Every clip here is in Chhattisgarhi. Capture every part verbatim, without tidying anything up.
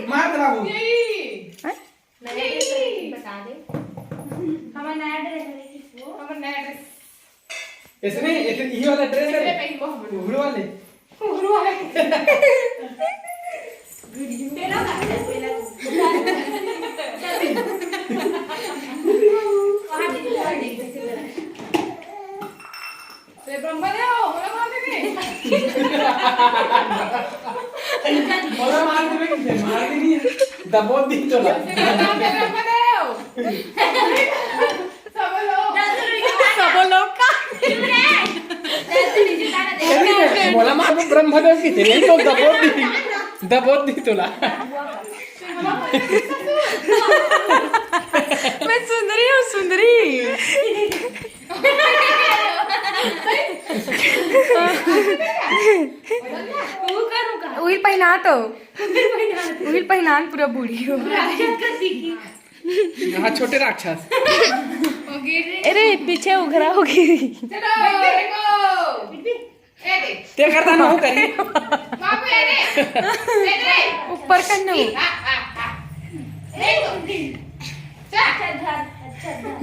मार दे बाबू। यही। हैं? नया ड्रेस है, बता दे। हमारा नया ड्रेस है, देखी वो। हमारा नया ड्रेस। इसने, इसने ये वाला ड्रेस है। इसने पहन वो हमारा। घुघरू वाले। घुघरू वाले। तेरा ना, तेरा। वहाँ देखो, वहाँ देखो। रे ब्रह्मदेव, मोला मार देबे। मोला मार देबे कि मार देबे। दबोच दी तोला। रे ब्रह्मदेव। सब लोग। सब लोग का। मोला मार दे ब्रह्मदेव की तेरे तो दबोच दी। दबोच दी तोला। मैं सुंदरी हूँ, सुंदरी। उहिल पहिना तो। उहिल पहिनान पूरा बूढ़ी हो। हाँ, छोटे राक्षस। अरे, पीछे उघरा होगी। चलो, देखो। ए दे। ते करता ना, वो करी। बाबू, ए दे। ए दे। ऊपर कर नो। आ, आ, आ। ए दो। चल। अच्छा धर, अच्छा धर।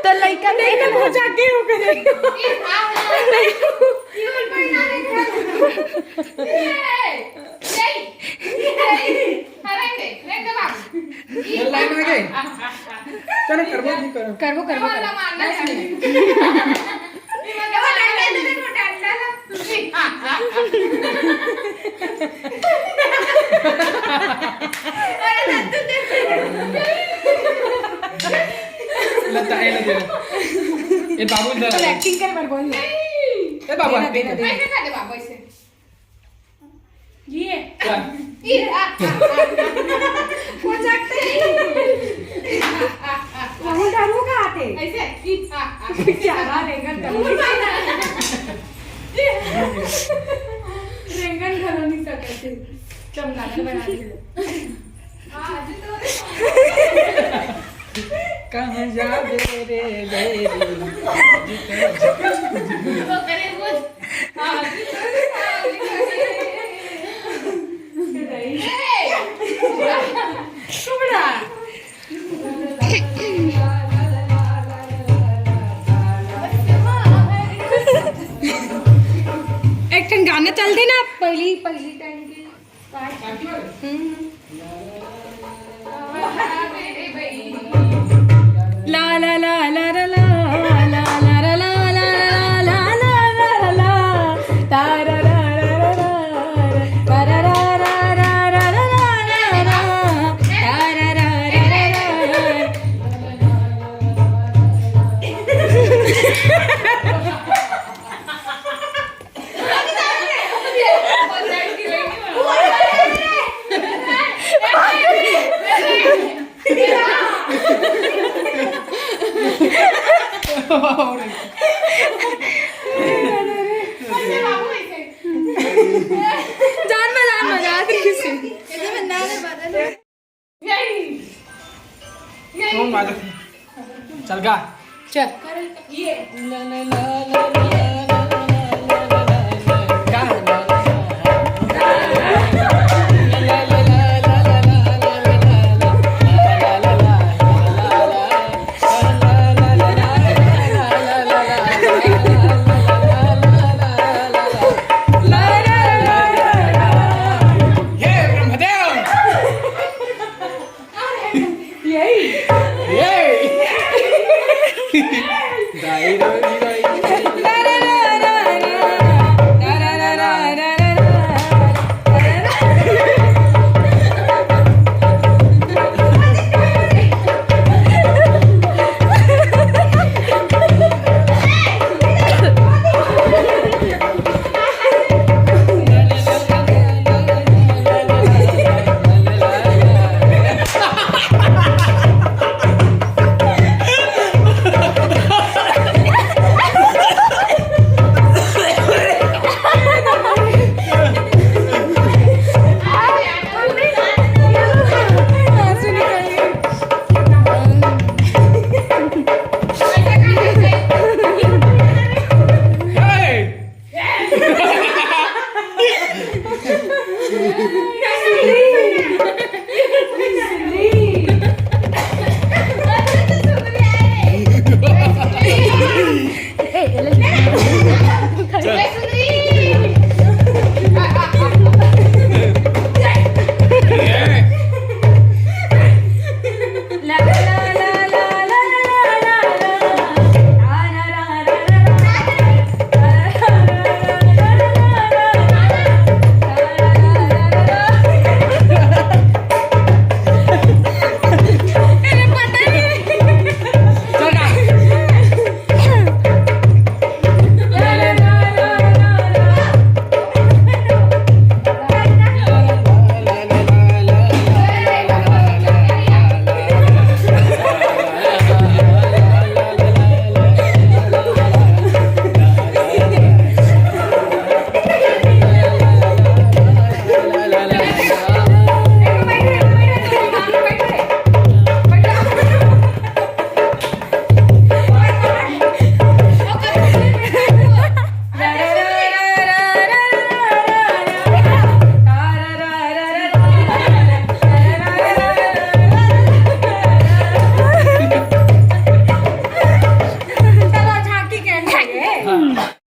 तो लइका नहीं ना पहुंचा के हो करे। ये लाइन में गई। चलो, करबो, नहीं करो। करबो, करबो, करबो। लता, ए, लता। ए, बाबू, इधर आ। एक्टिंग कर, पर बोल। ए, बाबू, देना, acting देना, कर। देना। ये। हाँ। ये। वो जागते ही। वहाँ डालू का आते? ऐसे। क्या? हाँ, रेंगन घलो। रेंगन घलो नहीं सकते। चमगादड़ बना दिए। कहाँ जाबे रे बेरी? एक ठन गाना चल दे ना, पहली, पहली टाइम के। हम्म। ला ला ला ला ला ला। जान में जान मजा आती है। कौन बात है? चल गा। चल।